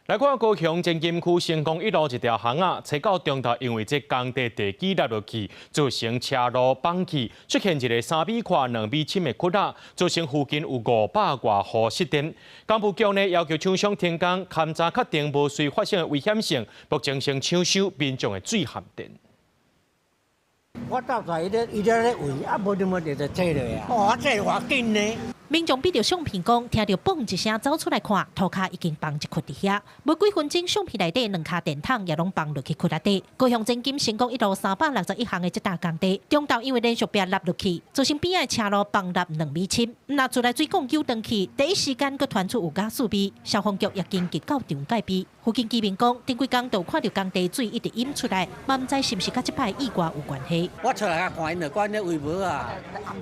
來看高雄前金區成功一路一條巷仔，初九中晝因為這工地地基凹落去，造成車路崩去，出現一個3米寬、2米深的窟仔，造成附近有500外戶失電。工務局呢要求廠商停工，勘查確定無隨發生的危險性，目前先搶修民眾的水和電。我走出來，伊咧伊咧咧圍，啊無就無就就坐落啊。哦，這偌緊呢。民眾比著相片講，聽著嘣一聲走出來看，塗跤已經崩一窟佇遐。無幾分鐘，相片內底兩跤電筒也攏崩落去窟仔底。高雄前金成功一路361巷的這搭工地，中晝因為連續壁凹落去，造成邊仔的車路崩凹2米深。若自來水管救斷去，第一時間閣傳出有瓦斯味，消防局也緊急到場戒備。附近居民講，頂幾工就看著工地水一直湧出來，嘛毋知是毋是佮這擺意外有關係。我出來啊看，𪜶就關咧圍帽啊，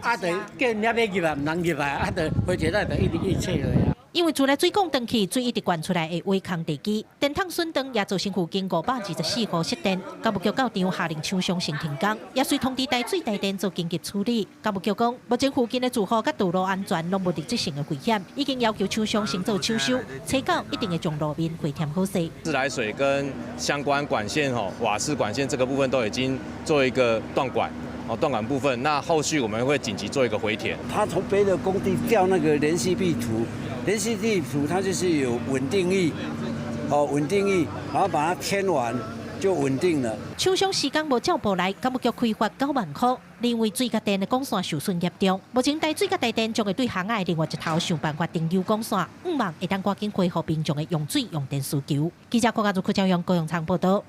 啊就叫𪜶遐欲入來，毋通入來，啊就火車站就一直一直切落啊。因為自來水管斷去，水一直灌出來會違空地基，電筒損斷也造成附近524戶失電。工務局到場下令廠商先停工，也隨通知台水台電做緊急處理。工務局講，目前附近的住戶佮道路安全攏無實質性的危險，已經要求廠商先做搶修，初九一定會將路面回填好勢。自來水跟相關管線吼，瓦斯管線這個部分都已經做一個斷管。哦，斷管部分，那後續我們會緊急做一個回填。他從別的工地調那個連續壁土，連續壁土它就是有穩定液，哦，穩定液，然後把它填完就穩定了。廠商時間無照步來，工務局開罰9萬塊，認為水佮電的管線受損嚴重。目前台水佮台電將會對巷仔的另外一頭想辦法重修管線，向望會當趕緊恢復民眾的用水用電需求。記者郭家如、柯昭陽高雄場報道。